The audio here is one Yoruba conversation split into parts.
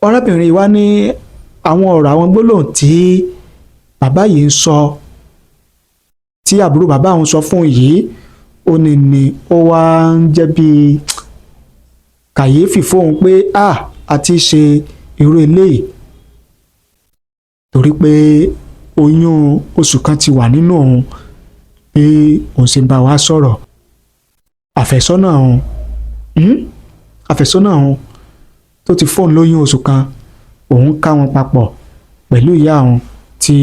Arábìnrin wa ní àwọn ọ̀rọ̀, àwọn gbólóhùn tí bàbá yìí ń sọ, tí àbúrò bàbá òun sọ fún yìí, ó ní ó wá ń jẹ́ bíi kàyéfì fóun pé a àti ṣe irú eléyìí, torí pé oyún oṣù kan ti wà nínú òun bí òun ṣe ń bá wa sọ̀rọ̀. Àfẹ́sọ́nà òun, àfẹ́sọ́nà òun tó ti fóun lóyún oṣù kan, òun ká wọn papọ̀ pẹ̀lú ìyá òun tí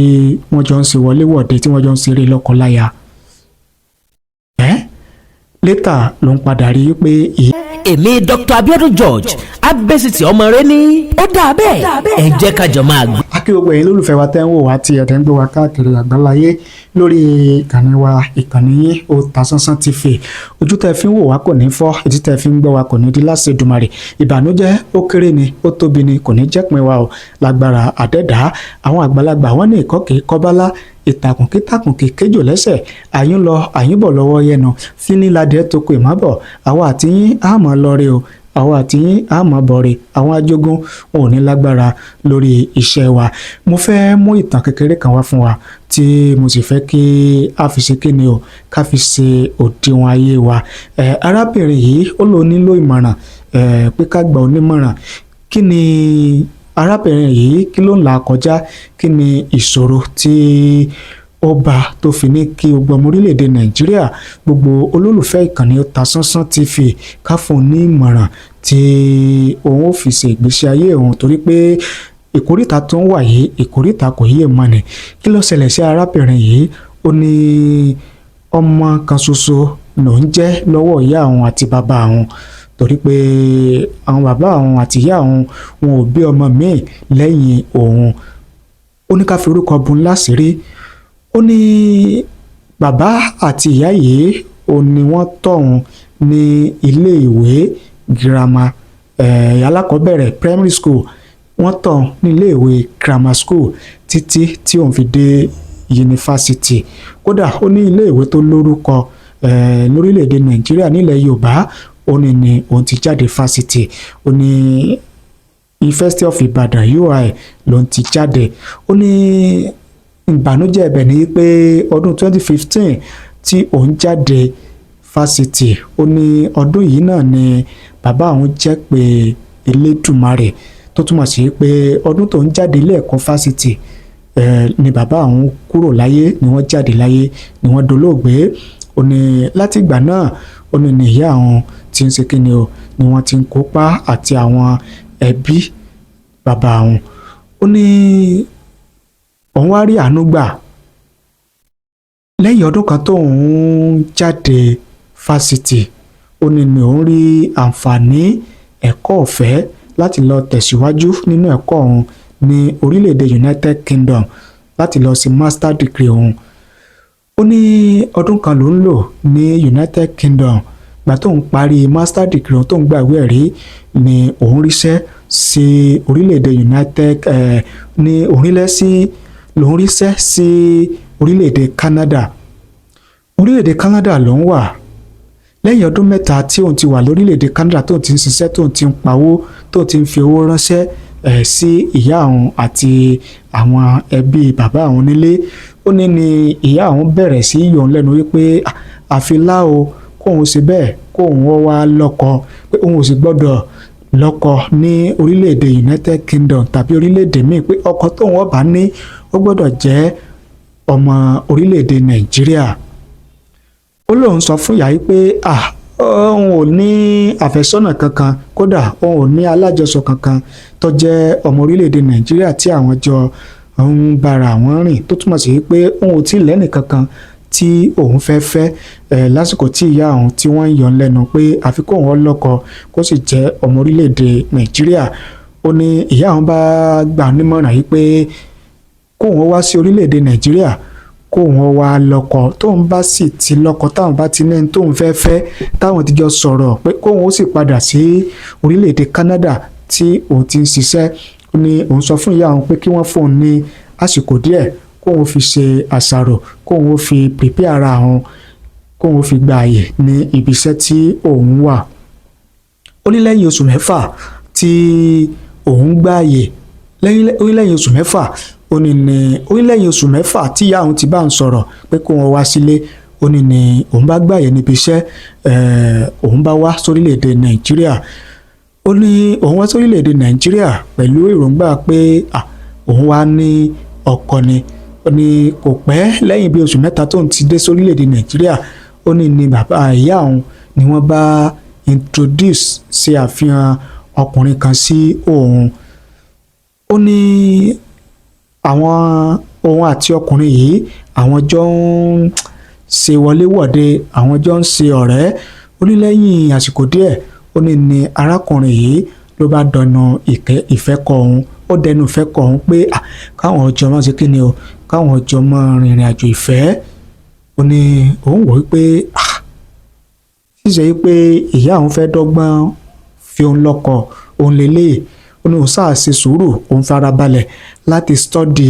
wọ́n jọ ń ṣe wọléwọ̀de, tí wọ́n jọ ń ṣeré lọ́kọláya. Ẹ́ later ló ń padà rí i pé ìyá Èmi Dr. Abiodun George abẹ́sìtì ọmọ rẹ ní ó dáa bẹ́ẹ̀, ẹ jẹ́ ká jọ máa gbọ́. A kí gbogbo ẹ̀yin lólùfẹ́ wa tẹ́ ń wò wá, tí ẹ̀ tẹ́ ń gbé wa káàkiri àgbáláyé lórí ìkànnì wa, ìkànnì yín, Otasansan TV. Ojú tẹ́ fi ń wò wá kò ní fọ́, etí tẹ́ fi ń gbọ́ wa kò ní di láṣẹ Èdùmàrè. Ìbànújẹ́, ó kéré ni, ó tóbi ni, kò ní jẹ́pin wa o lágbára àdẹ́dàá. Àwọn àgbàlagbà wọn ní ìkọ́kè kọ́bálá, ìtàkùn kítàkùn kì kéjò lẹ́sẹ̀, àyín lọ àyín bọ̀ lọ́wọ́ yẹnu fíniládìẹ tó kọ ìmọ̀bọ̀. Àwa àti yín á mọ̀ lọ́rẹ́ o, àwa àti yín á mọ̀ bọ̀rẹ̀. Àwọn ajógún wọn ò ní lágbára lórí iṣẹ́ wa. Mo fẹ́ mú ìtàn kékeré kan wá fún wa tí mo sì fẹ́ kí a fi ṣe kíni o, ká fi ṣe òdiwọ̀n ayé wa. Arábìnrin yìí, ó lò nílò ìmọ̀ràn, pé ká gba onímọ̀ràn. Kí ni arábìnrin yìí, kí ló ń là kọjá? Kí ni ìṣòro tí ó bá tó fi ní kí gbogbo ọmọ orílẹ̀-èdè Nàìjíríà, gbogbo olólùfẹ́ ìkànnì Otasansan TV, ká fún un ní ìmọ̀ràn tí òun ó fi ṣe ìgbésí ayé òun, torí pé ìkóríta tó ń wà yìí, ìkóríta kò yé mọ́ ni. Kí ló ṣẹlẹ̀ sí arábìnrin yìí? Ó ní ọmọ kan ṣoṣo ló ń jẹ́ lọ́wọ́ ìyá òun àti bàbá òun, torí pé àwọn bàbá òun àti ìyá òun, wọn ò bí ọmọ míì lẹ́yìn òun. Ó ní ká fi orúkọ bun láṣìírí. Ó ní bàbá àti ìyá yìí, ó ní wọ́n tọ́ òun ní ilé ìwé girama alákọ̀ọ́bẹ̀rẹ̀, primary school. Wọ́n tọ́ òun ní ilé ìwé grammar school títí tí òun fi dé yunifásitì. Kódà, ó ní ilé ìwé tó lórúkọ lórílẹ̀‐èdè Nàìjíríà, nílẹ̀ Yorùbá, ó ní òun ti jáde fásitì. Ó ní University of Ibadan, UI, ló ń ti jáde. Ó ní ìbànújẹ́ ibẹ̀ ni pé ọdún 2015 tí òun jáde fásitì, ó ní ọdún yìí náà ni bàbá òun jẹ́ pé Elédùmarè, tó túmọ̀ sí pé ọdún tó ń jáde ilé ẹ̀kọ́ fásitì ni bàbá òun kúrò láyé, ni wọ́n jáde láyé, ni wọ́n dolóògbé. Ó ní láti ìgbà náà, ó ní ìyá òun ti ń ṣe kíni o, ni wọ́n ti ń kópa àti àwọn ẹbí bàbá òun. Ó ní òun wá rí àánú gbà lẹ́yìn ọdún kan tóun jáde fásitì. Ó ní òun rí àǹfààní ẹ̀kọ́ ọ̀fẹ́ láti lọ tẹ̀síwájú nínú ẹ̀kọ́ òun ní orílẹ̀-èdè United Kingdom, láti lọ sí master degree òun. Ó ní ọdún kan ló ń lò ní United Kingdom. Gbà tó ń parí master degree òun, tó ń gbàgbé ẹ̀rí, ni òun ríṣẹ́ sí orílẹ̀-èdè United ní orílẹ̀ sí lòun ríṣẹ́ sí orílẹ̀-èdè Canada. Orílẹ̀-èdè Canada ló ń wà. Lẹ́yìn ọdún 3 tí òun ti wà lórílẹ̀-èdè Canada, tóun ti ń ṣiṣẹ́, tóun ti ń pawó, tóun ti ń fi owó ránṣẹ́ sí ìyá òun àti àwọn ẹbí bàbá òun nílé, ó ní ìyá òun bẹ̀rẹ̀ sí í yọ òun lẹ́nu wípé àfi lá o, kóun ṣe bẹ́ẹ̀, kóun wá lọ́kọ, pé òun ò sì gbọ́dọ̀ lọ́kọ ní orílẹ̀-èdè United Kingdom tàbí orílẹ̀-èdè míì, pé ọkọ tóun ọba ní, ó gbọ́dọ̀ jẹ́ ọmọ orílẹ̀-èdè Nàìjíríà. Ó lóun sọ fún ìyá yìí pé òun ò ní àfẹ́sọ́nà kankan, kódà òun ò ní alájọsọ kankan tó jẹ́ ọmọ orílẹ̀-èdè Nàìjíríà tí àwọn jọ ń bára àwọn rìn, tó túmọ̀ sí pé òun ò tí ì lẹ́nì kankan tí òun fẹ́ fẹ́ lásìkò tí ìyá òun tí wọ́n ń yọ lẹ́nu pé àfi kóun ó lọ́kọ, kó sì jẹ́ ọmọ orílẹ̀-èdè Nàìjíríà. Ó ní ìyá òun bá gbà nímọ̀ràn yìí pé kóun ó wá sí orílẹ̀-èdè Nàìjíríà, kóun ó wá lọ́kọ. Tóun bá sì ti lọ́kọ, táwọn bá ti ní ẹni tóun fẹ́ fẹ́, táwọn ti jọ sọ̀rọ̀, pé kóun ó sì padà sí orílẹ̀-èdè Canada tí òun ti ń ṣiṣẹ́. Ó ní òun sọ fún ìyá òun pé kí wọ́n fóun ní àsìkò díẹ̀, kóun fi ṣe àṣàrò, kóun ó fi prepare ara òun, kóun ó fi gba àyè ní ibi iṣẹ́ tí òun wà. Ó ní lẹ́yìn oṣù 6 tí òun ti wà ní orílẹ̀-èdè Canada, ó ní Òun gbààyè lẹ́yìn oṣù 6. Ó ní ní ó ní lẹ́yìn oṣù 6 tí ìyá òun ti bá ń sọ̀rọ̀ pé kó wọn wá sílé, ó ní ní òun bá gbààyè níbi iṣẹ́, òun bá wá sórílẹ̀-èdè Nàìjíríà. Ó ní òun wá sórílẹ̀-èdè Nàìjíríà pẹ̀lú èròǹgbà pé òun wá ní ọkọ ni. Ó ní kò pẹ́, lẹ́yìn bí oṣù 3 tóun ti dé sórílẹ̀-èdè Nàìjíríà, ó ní ní bàbá ìyá òun ni wọ́n bá introduce, ṣe àfihàn ọkùnrin kan sí òun. Ó ní àwọn, òun àti ọkùnrin yìí, àwọn jọ ń ṣe wọléwọ̀de, àwọn jọ ń ṣe ọ̀rẹ́. Ó ní lẹ́yìn àsìkò díẹ̀, ó ní ní arákùnrin yìí ló bá dọ̀nà ìfẹ́ kọ òun. Ó dẹnu ìfẹ́ kọ òun pé káwọn ọjọ́ máa ṣe kíni o, káwọn ọjọ́ máa rìnrìn àjò ìfẹ́. Ó ní òun wò ó pé ṣíṣe yìí pé ìyá òun fẹ́ dọ́gbọ́n fi òun lọ́kọ òun lélẹ̀. Ó ní òun sáà ṣe sùúrù, òun farabalẹ̀ láti study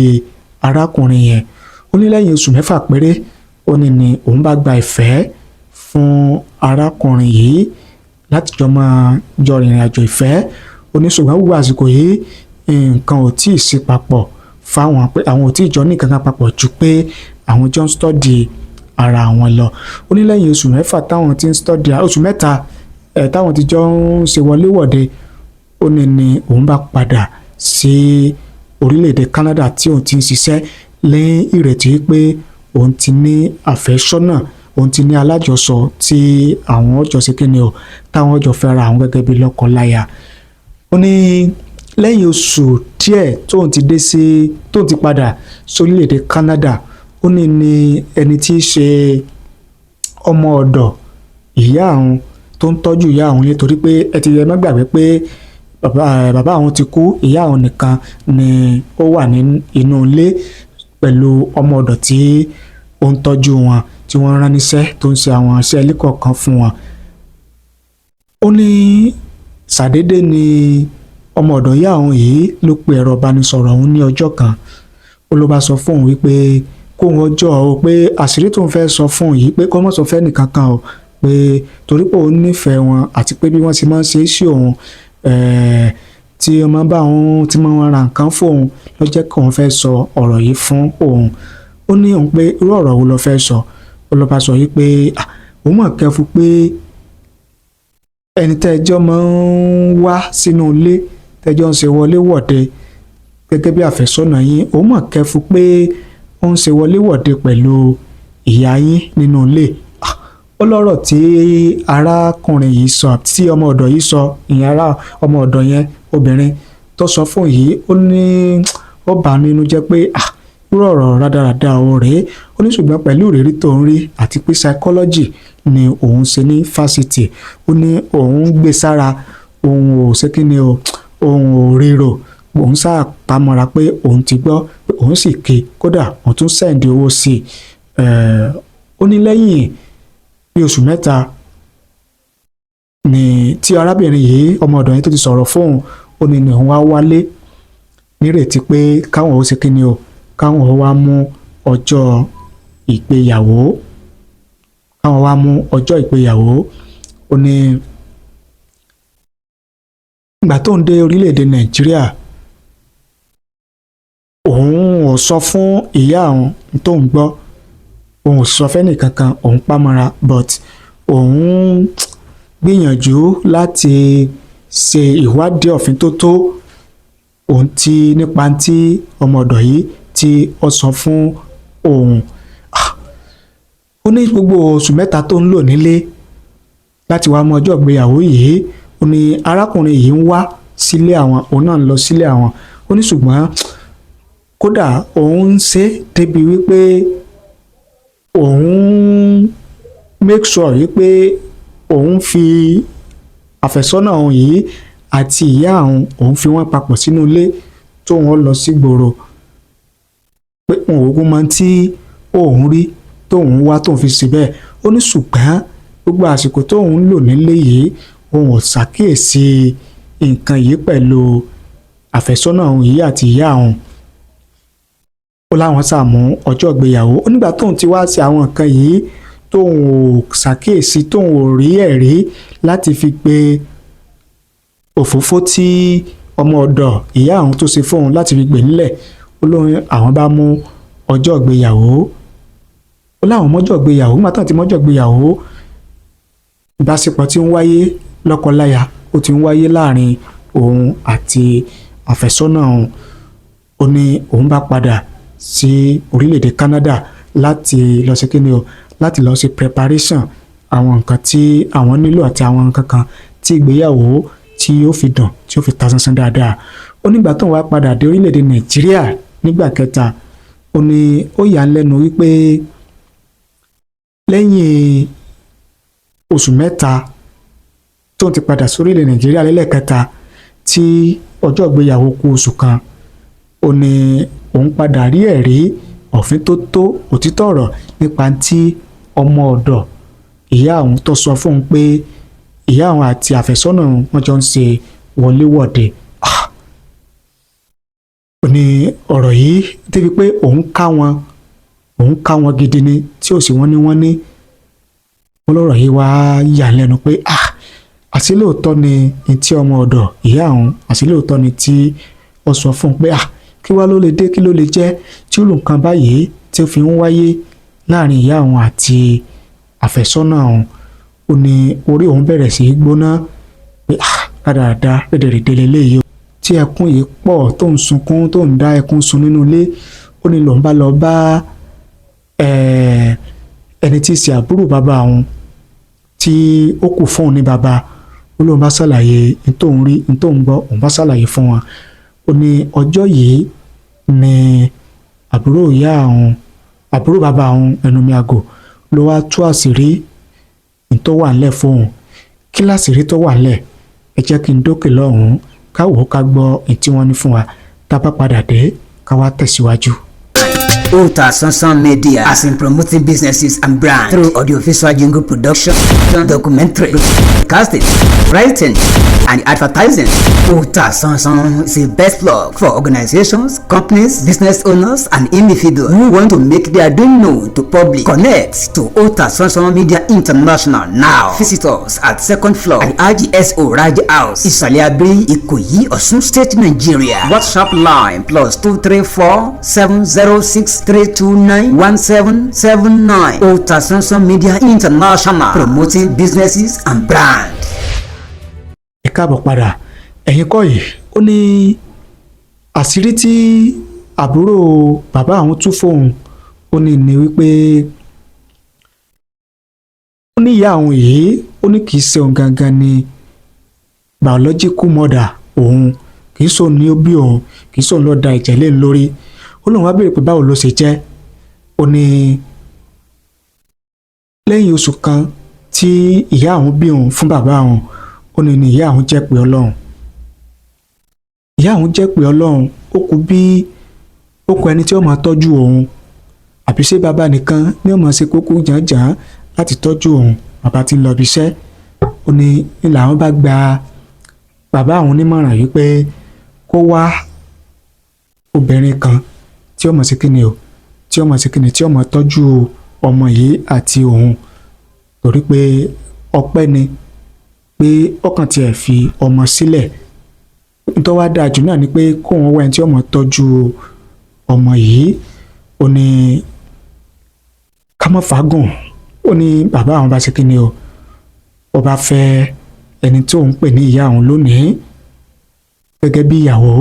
arákùnrin yẹn. Ó ní lẹ́yìn oṣù 6 péré, ó ní ní òun bá gba ìfẹ́ fún arákùnrin yìí láti jọ máa jọ rìnrìn àjò ìfẹ́. Ó ní ṣùgbọ́n gbogbo àsìkò yìí, nǹkan ò tí ì sí papọ̀ fáwọn, pé àwọn ò tí ì jọ ní nǹkan kan papọ̀ ju pé àwọn jọ ń study ara wọn lọ. Ó ní lẹ́yìn oṣù 6 táwọn ti ń study, oṣù 3 ẹ̀ táwọn ti jọ ń ṣe wọléwọ̀de, ó ní ní òun bá padà sí orílẹ̀-èdè Canada tí òun ti ń ṣiṣẹ́, ní ìrètí pé òun ti ní àfẹ́sọ́nà, òun ti ní alájọsọ tí àwọn ọjọ́ ṣe kíni o, táwọn ọjọ́ fẹ́ra àwọn gẹ́gẹ́ bí lọ́kọ-láya. Ó ní lẹ́yìn oṣù díẹ̀ tóun ti dé sí, tóun ti padà sórílẹ̀-èdè Canada, ó ní ní ẹni tí í ṣe ọmọ ọ̀dọ̀ ìyá òun tó ń tọ́jú ìyá òun, nítorí pé ẹ ti yẹ má gbàgbé pé bàbá àwọn ti kú, ìyá òun nìkan ni ó wà ní inú ilé pẹ̀lú ọmọ ọ̀dọ̀ tí ó ń tọ́jú wọn, tí wọ́n rán níṣẹ́, tó ń ṣe àwọn iṣẹ́ ilé kọ̀ọ̀kan fún wọn. Ó ní ṣàdédé ni ọmọ ọ̀dọ̀ ìyá òun yìí ló pe ẹ̀rọ ìbánisọ̀rọ̀ òun ní ọjọ́ kan. Ó ló bá sọ fún òun wípé kóun ọjọ́ o, pé àṣírí tóun fẹ́ sọ fún òun yìí, pé kó má sọ fẹ́ nìkankan o, pé torí pé òun nífẹ̀ẹ́ wọn àti pé bí wọ́n ti máa ń ṣe é sí òun, tí wọ́n máa ń bá òun, tí wọ́n ra nǹkan fún òun, ló jẹ́ kí òun fẹ́ sọ ọ̀rọ̀ yìí fún òun. Ó ní òun pé irú ọ̀rọ̀ wo ló fẹ́ sọ? Ó ló bá sọ yìí pé òun mọ̀ kẹ́fu pé ẹni tẹ́jọ́ máa ń wá sínú ilé, tẹ́jọ́ ń ṣe wọléwọ̀de gẹ́gẹ́ bí àfẹ́sọ́nà yín, òun mọ̀ kẹ́fu pé ó ń ṣe wọléwọ̀de pẹ̀lú ìyá yín nínú ilé. Ó lọ́rọ̀ tí arákùnrin yìí sọ, tí ọmọ ọ̀dọ̀ yìí sọ, ìyẹn ará ọmọ ọ̀dọ̀ yẹn obìnrin tó sọ fún yìí, ó ní ó bà nínú jẹ́ pé irú ọ̀rọ̀ rádaràda ò rèé. Ó ní ṣùgbọ́n pẹ̀lú ìrírí tó ń rí àti pé psychology ni òun ṣe ní fásitì, ó ní òun ń gbé sára, òun ò ṣe kí ni o, òun ò ríro, òun sáà pamọ́ra pé òun ti gbọ́, pé òun sì ké, kódà òun tún send owó sí i. Ó ní lẹ́yìn bí oṣù 3 ni tí arábìnrin yìí, ọmọ ọ̀dọ̀ yẹn tó ti sọ̀rọ̀ fóun, ó ní ní òun wá wálé nírètí pé káwọn ó ṣe kí ni o, káwọn ó wá mú ọjọ́ ìgbéyàwó, káwọn wá mú ọjọ́ ìgbéyàwó. Ó ní ìgbà tó ń dé orílẹ̀-èdè Nàìjíríà, òun ò sọ fún ìyá òun tó ń gbọ́, òun ò sọ fẹ́nì kankan, òun pamọ́ra, but òun gbìyànjú láti ṣe ìwádìí òfin tó tó òun ti nípa tí ọmọ ọ̀dọ̀ yìí tí ó sọ fún òun. Ó ní gbogbo oṣù 3 tó ń lò nílé láti wá mú ọjọ́ ìgbéyàwó yìí, ó ní arákùnrin yìí ń wá sílé àwọn, òun náà ń lọ sílé àwọn. Ó ní ṣùgbọ́n kódà òun ń ṣe débi wípé òun make sure wípé òun fi àfẹ́sọ́nà òun yìí àti ìyá òun, òun fi wọ́n papọ̀ sínú ilé tóun lọ sí gbòòrò, pé òun ògùn mọ tí òun rí tóun wá tóun fi ṣe bẹ́ẹ̀. Ó ní ṣùgbọ́n gbogbo àsìkò tóun ń lò nílé yìí, òun ò ṣàkíyèsí nǹkan yìí pẹ̀lú àfẹ́sọ́nà òun yìí àti ìyá òun. Ó láwọn ṣàmú ọjọ́ ìgbéyàwó. Ó nígbà tóun ti wá sí àwọn nǹkan yìí, tóun ò ṣàkíyèsí, tóun ò rí ẹ̀rí láti fi gbé òfófó tí Ọmọ ọ̀dọ̀ ìyá àwọn tó ṣe fóun láti fi gbè nílẹ̀. Ó lóun àwọn bá mú ọjọ́ ìgbéyàwó, ó láwọn mọ́jọ́ ìgbéyàwó. Nígbà táwọn ti mọ́jọ́ ìgbéyàwó, ìbáṣepọ̀ tí ń wáyé lọ́kọláya, ó ti ń wáyé láàrin òun àti àfẹ́sọ́nà òun. Ó ní òun bá padà sí orílẹ̀-èdè Canada láti lọ sí kíni o, láti lọ sí preparation àwọn nǹkan tí àwọn nílò àti àwọn nǹkan kan tí ìgbéyàwó tí yóò fi dùn, tí yóò fi ta sánsán dáadáa. Ó nígbà tó ń wá padà dé orílẹ̀-èdè Nàìjíríà nígbà kẹta, ó ní ó yà á lẹ́nu wípé lẹ́yìn oṣù 3 tó ń ti padà sórílẹ̀ Nàìjíríà lẹ́lẹ́kẹta, tí ọjọ́ ìgbéyàwó kù oṣù 1, ó ní òun padà rí ẹ̀rí òfin tó tó òtítọ́ ọ̀rọ̀ nípa tí ọmọ ọ̀dọ̀ ìyá òun tó sọ fóun pé ìyá òun àti àfẹ́sọ́nà wọn jọ ń ṣe wọléwọ̀de. Ó ní ọ̀rọ̀ yìí débi pé òun ká wọn gidi ni, tí ò sí wọ́n ní wọ́n ní wọ́n lọ́rọ̀ yìí wá yà lẹ́nu pé, ah, àṣé lóòótọ́ ni tí ọmọ ọ̀dọ̀ ìyá òun, àṣé lóòótọ́ ni tí ó sọ fún un pé, ah, kí wá ló lè dé, kí ló lè jẹ́ tí ó lù nǹkan báyìí tí ó fi ń wáyé láàrin ìyá òun àti àfẹ́sọ́nà òun. Ó ní orí òun bẹ̀rẹ̀ sí í gbóná pé, ah, rádaràda, rédèrèdè lélẹ́yìí o, tí ẹkún yìí pọ̀, tó ń sunkún, tó ń dá ẹkún sun nínú ilé. Ó ní lòun bá lọ bá ẹni tí í ṣe àbúrò bàbá òun tí ó kù fún òun ní bàbá. Ó lóun bá ṣàlàyé ní tóun rí, ní tóun gbọ́, òun bá ṣàlàyé fún wọn. Ó ní ọjọ́ yìí ni àbúrò ìyá òun, àbúrò bàbá òun, ẹnu mi àgò, ló wá tú àṣírí ní tó wà ńlẹ̀ fóun. Kí láṣìírí tó wà ńlẹ̀? Ẹ jẹ́ kí n dókè lọ́hùn-ún, ká wò ó, ká gbọ́ èyí tí wọ́n ní fún wa. Tá a bá padà dé, ká wá tẹ̀síwájú. Otasansan Media has been promoting businesses and brands through audiovisual jingle production, documentary, casting, writing, and advertising. Otasansan is the best plug for organizations, companies, business owners, and individuals who want to make their doing known to public. Connect to Otasansan Media International now. Visit us at second floor at IGSO Raji House, Isale Abiri, Ikoyi, Osun State, Nigeria. WhatsApp line +234 706 329 1779. Otasansan Media International, promoting businesses and brand. Ẹ káàbọ̀ padà. Ẹ̀yin kọ́ yìí, ó ní àṣírí tí àbúrò bàbá àwọn tú fóun, ó ní ní wípé ó ní ìyá àwọn yìí, ó ní kì í ṣe òun gangan ni biological mother òun, kì í ṣòun ní ó bí òun, kì í ṣòun ló da ẹ̀jẹ̀ lé lórí. Ó lóun wá béèrè pé báwo ló ṣe jẹ́. Ó ní lẹ́yìn oṣù 1 tí ìyá àwọn bí òun fún bàbá àwọn, ó ní ní ìyá àwọn jẹ́ pé Ọlọ́run, ìyá àwọn jẹ́ pé Ọlọ́run. Ó kú bí ó kú ẹni tí ó máa tọ́jú òun, àbí ṣé bàbá nìkan ni ó máa ṣe kókó jàǹjàǹ láti tọ́jú òun? Bàbá tí ń lọ ibi iṣẹ́. Ó ní ní làwọn bá gba bàbá àwọn onímọ̀ràn yìí pé kó wá obìnrin kan tí ó máa ṣe kíni o, tí ó máa ṣe kíni, tí ó máa tọ́jú ọmọ yìí àti òun, torí pé ọpẹ́ ni pé ọkàn tiẹ̀ fi ọmọ sílẹ̀. Nítorí wá dáa jù náà ni pé kóun wá ẹni tí ó máa tọ́jú ọmọ yìí. Ó ní ká má fàágùn, ó ní bàbá àwọn bá ṣe kíni o, ó bá fẹ́ ẹni tí òun pè ní ìyá òun lónìí gẹ́gẹ́ bí ìyàwó.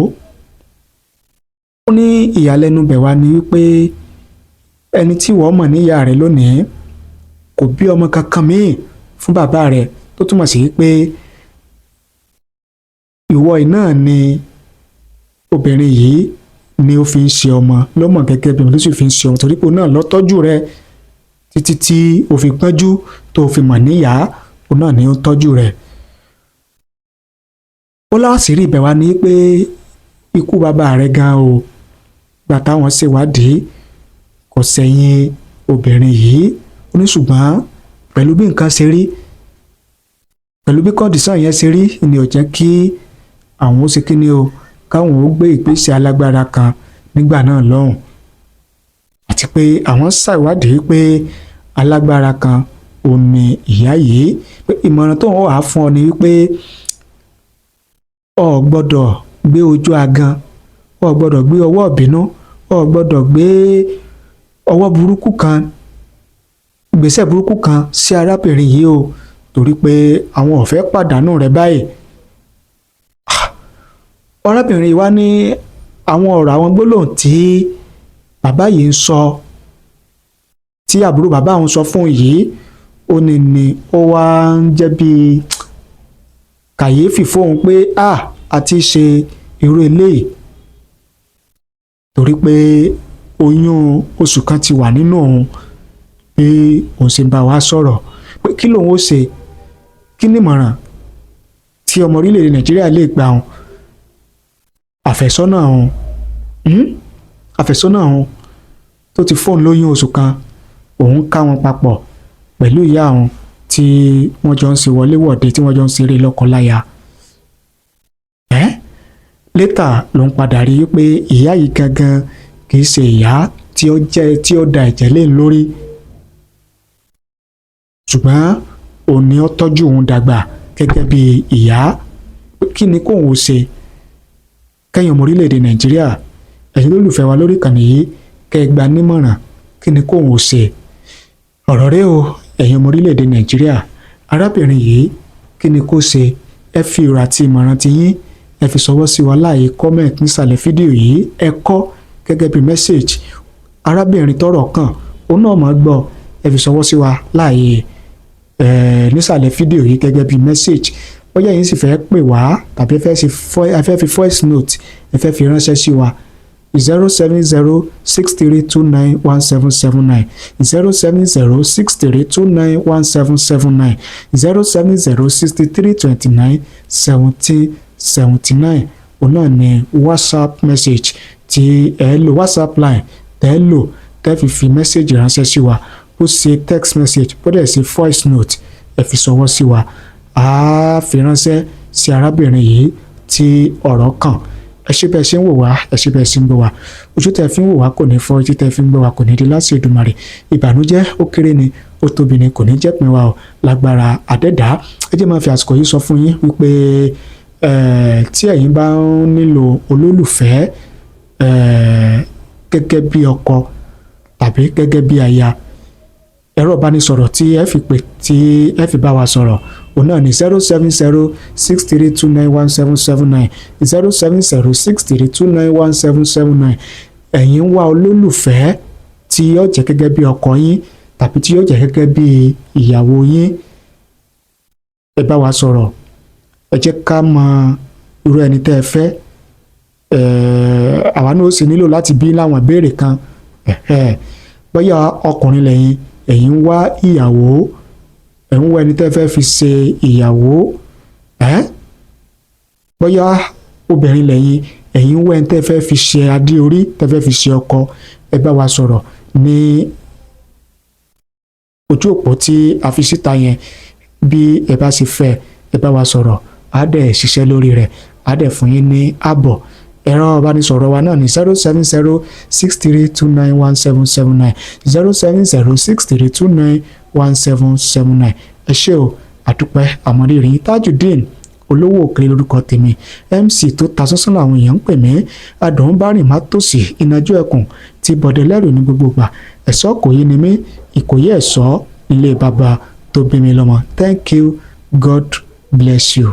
Ó ní ìyàlẹ́nu bẹ̀ wá ní wípé ẹni tí wọ́n mọ̀ ní ìyá rẹ̀ lónìí kò bí ọmọ kankan míì fún bàbá rẹ̀, tó túmọ̀ sí pé ìwọ náà ni obìnrin yìí ni ó fi ń ṣe ọmọ lọ́mọ gẹ́gẹ́ bí ọmọ tó sì fi ń ṣe ọmọ, torí pé òun náà ló tọ́jú rẹ̀ títí tí o fi gbọ́njú, tó o fi mọ̀ níyàá, òun náà ni ó ń tọ́jú rẹ̀. Ó láṣìírí ibẹ̀ wá ní pé ikú bàbá rẹ̀ gan o, gbà táwọn ṣèwádìí, kò sẹ́yìn obìnrin yìí. Ó ní ṣùgbọ́n pẹ̀lú bí nǹkan ṣe rí, pẹ̀lú bí condition yẹn ṣe rí, ni ò jẹ́ kí àwọn ó ṣe kí ni o, káwọn ó gbé ìgbésẹ̀ alágbára kan nígbà náà lọ́hùn, àti pé àwọn ṣàwádìí pé alágbára kan ò ní ìyá yìí, pé ìmọ̀ràn tó ń wà fún ọ ni wípé o gbọ́dọ̀ Gbé ojú agan, o gbọ́dọ̀ gbé ọwọ́ ìbínú, o gbọ́dọ̀ gbé ọwọ́ burúkú kan, ìgbésẹ̀ burúkú kan sí arábìnrin yìí o, torí pé àwọn ò fẹ́ pàdánù rẹ̀ báyìí. Arábìnrin wa ní àwọn ọ̀rọ̀, àwọn gbólóhùn tí bàbá yìí ń sọ, tí àbúrò bàbá òun sọ fún yìí, ó ní ó wá ń jẹ́ bíi kàyéfì fóun pé a àti ṣe irú eléyìí, torí pé oyún oṣù kan ti wà nínú òun bí òun ṣe ń bá wa sọ̀rọ̀, pé kí lòun ó ṣe, kí ni ìmọ̀ràn tí ọmọ orílẹ̀-èdè Nàìjíríà lè gbà òun, àfẹ́sọ́nà òun, àfẹ́sọ́nà òun tó ti fóun lóyún oṣù kan, òun ká wọn papọ̀ pẹ̀lú ìyá òun tí wọ́n jọ ń ṣe wọléwọ̀de, tí wọ́n jọ ń ṣeré lọ́kọláya. Ẹ́ later ló ń padà rí i pé ìyá yìí gangan kì í ṣe ìyá tí ó jẹ́ tí ó da ẹ̀jẹ̀ lé lórí, ṣùgbọ́n òun ni ó tọ́jú òun dàgbà gẹ́gẹ́ bí ìyá. Kí ni kóun ó ṣe? Kẹ́yìn ọmọ orílẹ̀-èdè Nàìjíríà, ẹ̀yin olólùfẹ́ wa lórí ìkànnì yìí, kẹ́ ẹ gba nímọ̀ràn, kí ni kóun ó ṣe? Ọ̀rọ̀ rẹ o, ẹ̀yin ọmọ orílẹ̀-èdè Nàìjíríà. Arábìnrin yìí, kí ni kó ṣe? Ẹ fi ìrò àti ìmọ̀ràn ti yín, ẹ fi ṣọwọ́ sí wa láàyè comment nísàlẹ̀ fídíò yìí. Ẹ kọ gẹ́gẹ́ bí message. Arábìnrin tọ́rọ̀ kàn, òun náà máa gbọ́. Ẹ fi ṣọwọ́ sí wa láàyè nísàlẹ̀ fídíò yìí gẹ́gẹ́ bí message. Bóyá yín sì fẹ́ pè wá tàbí ẹ fẹ́ fi voice note, ẹ fẹ́ fi ránṣẹ́ sí wa, 07063291779, 07063291779, 07063291779. Òun náà ni WhatsApp message tí ẹ lò, WhatsApp line tẹ́ lò tẹ́ fi message ránṣẹ́ sí wa. Bó ṣe text message, bó dẹ̀ ṣe voice note, ẹ fi ṣọwọ́ sí wa, a fi ránṣẹ́ sí arábìnrin yìí tí ọ̀rọ̀ kàn. Ẹ ṣé bẹ́ẹ̀ ṣe ń wò wá, ẹ ṣé bẹ́ẹ̀ ṣe ń gbọ́ wá. Ojú tẹ́ fi ń wò wá kò ní fọ́, ojú tẹ́ fi ń gbọ́ wá kò ní di láti Èdùmàrè. Ìbànújẹ́, ó kéré ni, ó tóbi ni, kò ní jẹ́ pin wa o, lágbára àdẹ́dá. Ẹ jẹ́ máa fi àsìkò yìí sọ fún yín wípé tí ẹ̀yin bá ń nílò olólùfẹ́ gẹ́gẹ́ bí ọkọ tàbí gẹ́gẹ́ bí aya, ẹ̀rọ ìbánisọ̀rọ̀ tí ẹ fi pè, tí ẹ fi bá wa sọ̀rọ̀, òun náà ní 07063291779, 07063291779. Ẹ̀yin ń wá olólùfẹ́ tí yóò jẹ́ gẹ́gẹ́ bí ọkọ yín tàbí tí yóò jẹ́ gẹ́gẹ́ bí ìyàwó yín, ẹ bá wa sọ̀rọ̀. Ẹ jẹ́ ká mọ irú ẹni tẹ́ ẹ fẹ́. Àwa náà ó sì nílò láti bí láwọn ìbéèrè kan. Bóyá ọkùnrin lẹ́yìn, ẹ̀yin ń wá ìyàwó, ẹ̀ ń wá ẹni tẹ́ fẹ́ fi ṣe ìyàwó. Bóyá obìnrin lẹ́yìn, ẹ̀yin ń wá ẹni tẹ́ fẹ́ fi ṣe adé orí, tẹ́ fẹ́ fi ṣe ọkọ, ẹ bá wa sọ̀rọ̀ ní ojú òpó tí a fi síta yẹn. Bí ẹ bá ṣe fẹ́, ẹ bá wa sọ̀rọ̀, á dẹ̀ ṣiṣẹ́ lórí rẹ̀, á dẹ̀ fún yín ní àbọ̀. Ẹ̀rọ ìbánisọ̀rọ̀ wa náà ní 07063291779, 07063291779. Ẹ ṣé o, àdúpẹ́ àmọ́rírì. Tajudeen Olówó Òkèrè lórúkọ tèmi. MC tó ta sánsán làwọn èèyàn ń pè mí. Adùn bá rìn má tòsí, ìnajú ẹkùn ti bọ̀dẹ̀ lẹ́rù ní gbogbo ìgbà. Ẹ̀ṣọ́ kò yé ni mí, Ìkòyí ẹ̀ṣọ́ nílé bàbá tó bí mi lọ́mọ. Thank you, God bless you.